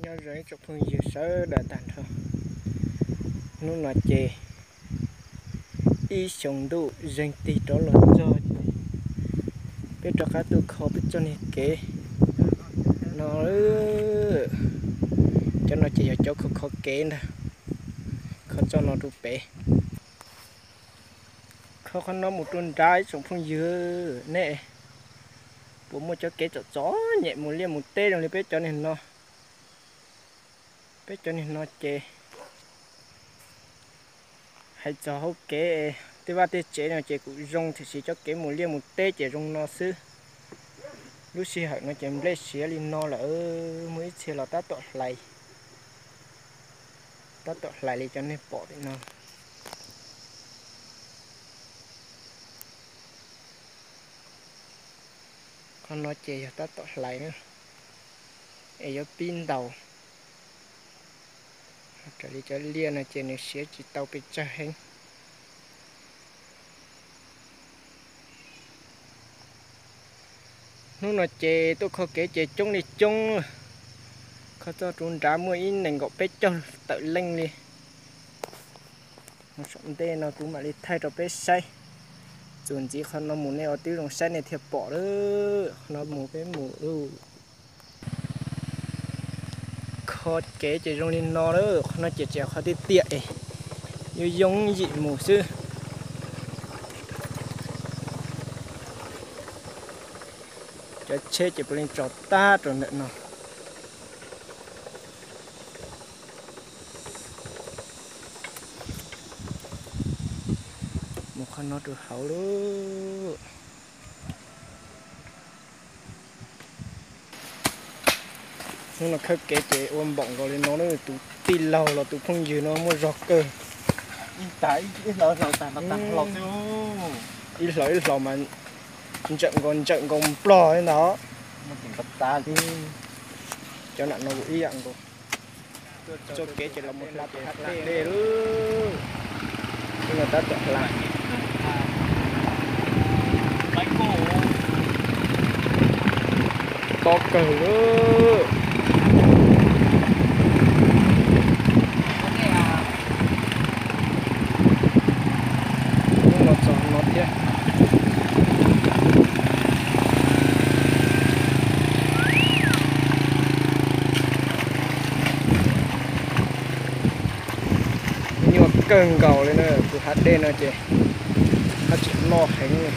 Nyob zoo ib tsoom phooj ywg sawv daws tag nrho. Hnub no ces ib xyoo ntuj zeeg tig rov los txog, peb rov qab tuaj kho peb txoj niag kev no. Cov no ces yog cov kho kho kev ntag, kho txoj no rau pem. Kho qhov no mus rau nrad ib tsoom phooj ywg, nej puas muaj cov kev txom txom nyem mus liaj mus teb zoo li peb cov niag no? Peb cov niag no ces hais txog hauv kev tej vaj tej tsev no ces kuj zoo, tiam sis cov kev mus liaj mus teb ces zoo no xwb. Lub sij hawm no ces nplej siav li no lawm, muaj ib txhia los tab tom hlais, tab tom hlais li cov nej pom tim no. Qhov no ces yog tab tom hlais na, es yuav pib ntaus. Raws li cov liaj no ces nws siav tsis tau pes tsawg heev. Hnub no ces tuaj kho kev ces coob li coob, kho txog rau nrad muaj ib nees nkaum peb caug tawm leej li. Saum ntej no kuv mam li thaij rau peb saib, txuas ntxiv qhov no mus nej ua tib zoo saib nej thiaj pom lawm. Qhov no mus peb mus lauj. Kho kev ces zoo li no lawm, qhov no ces tsis yog qhov tiaj tiaj es yooj yooj yim mus xwb. Cov tsheb ces puav leej tso tag rau ntawm no. Mus qhov no rau hauv lauj. Hnub no khawb kev ces ua npaum nkaus li no, tus tij laug los tus phooj ywg no muaj zog kawg. Ib hlau ib hlau mas ntsawm nkaus ntsawm nkaus nplog li ntag. Cov nram no kuj ib yam nkaus. Txoj kev ces los mus hla tus hav dej lauj. Hnub no tab tom hla. Tob kawg lauj. Hnub no txog no thiab. Nyuaj kawg nkaus li na, tus hav dej no ces haj tseem loj heev li.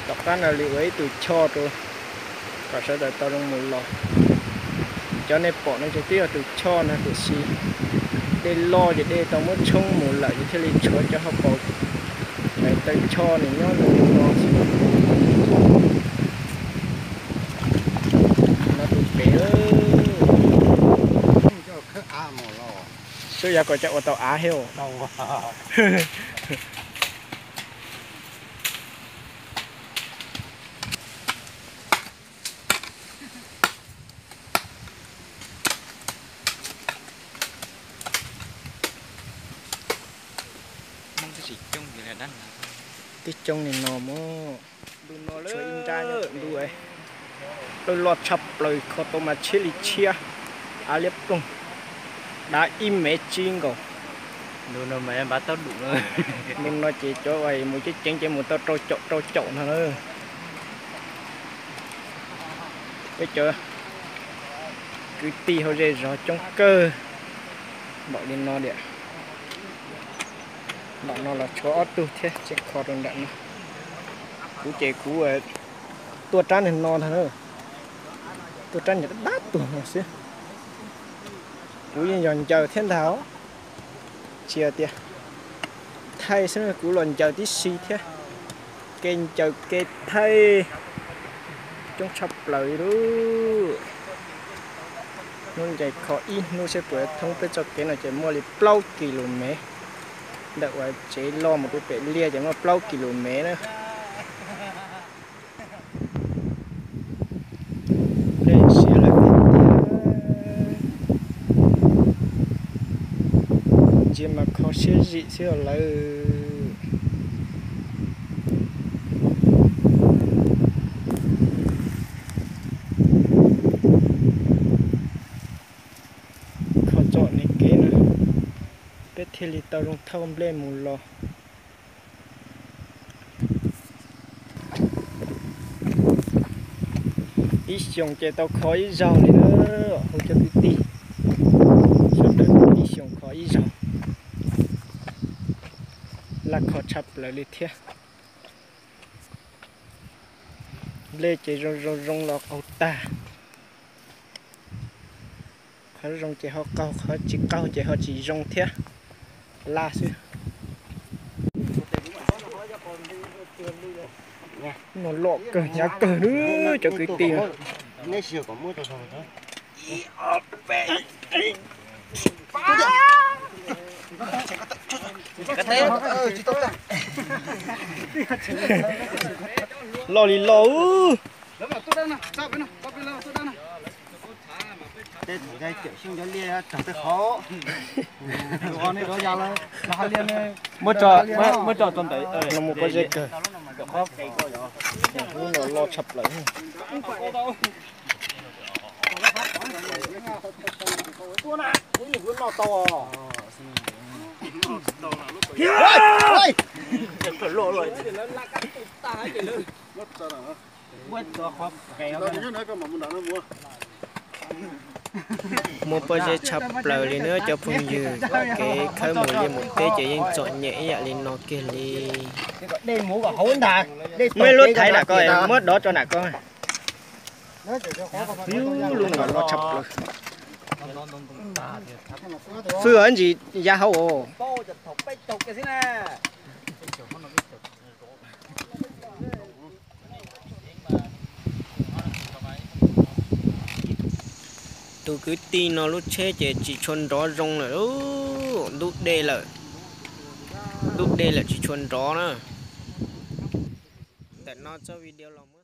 Tom qab no li ua ib tug choj rau kom sawv daws tau zoo mus los. Cov nej pom no ces twb yog tus choj no tiam sis dej loj ces dej tau muab tshoob mus lawm ces thiaj li tshuav cov hauv paus, cov taw choj nws nyob li no xwb. No tus pem, sub yav kom cov ua tau av thiab. Twb coob li no mas. Ntu no lawm, ntu plaws loj tshaj plaws, kho tau mas tshiab li tshiab, av liab ploog, dav ib mev tsib nkaus. Ntu no ces cov uas mus ceev ceev ces mus tau rau caum rau caum no na. Peb cov kwv tij hauv zej zog coob kawg npaum li no tiag. Nram no los tshuav ob tug thiab tseem kho rau nram no. Kuv ces kuv tuaj rab niag no ntag na, tuaj rab niag dab tuag no xwb. Kuv yeej yog ncaws thiab ntag os, tsis yog tias thaij xwb, kuv los ncaws tib si thiab. Kev ncaws kev thaij coob tshaj plaws li lauj. Hnub ncaim kho ib hnub seb puas thoob peb txoj kev no ces muaj li plaub kis lus mev. Ntawm uas tsev loj mus rau pem liaj ces muaj plaub kis lus mev na. Nplej siav lawm tiag tiag. Ntsia mas kho siab zim xwb os lawv. Thiaj li tau zoo thauj nplej mus los. Ib xyoos ces tau kho ib zaug li na, hu cov kwv tij. Sawv daws ib xyoos kho ib zaug. Laj kho tshaj plaws li thiab. Nplej ces zoo zoo zoo los qaug tag. Qhov zoo ces ho qaug, qhov tsis qaug ces ho tsis zoo thiab. Laj xwb. No loj kawg hnyav kawg na cov kwv tij. Loj li loj. Muab tso, muab tso ntawd. Lub no loj tshaj plaws. Muaj pob zeb tshaj plaws li na cov phooj ywg, kev khawb mus liaj mus teb ces yeej txom nyem ib yam li no kiag li. Muab ib lub thaiv nram ko, muab dov tso nram ko. Lub no loj tshaj plaws. Fwj ntsis ya hauv os. Tus kwv tij no lub tsheb ces tsis tshua nrov zoo lawm, ntub dej lawm, ntub dej lawm tsis tshua nrov na. Ntawm no txoj video los muab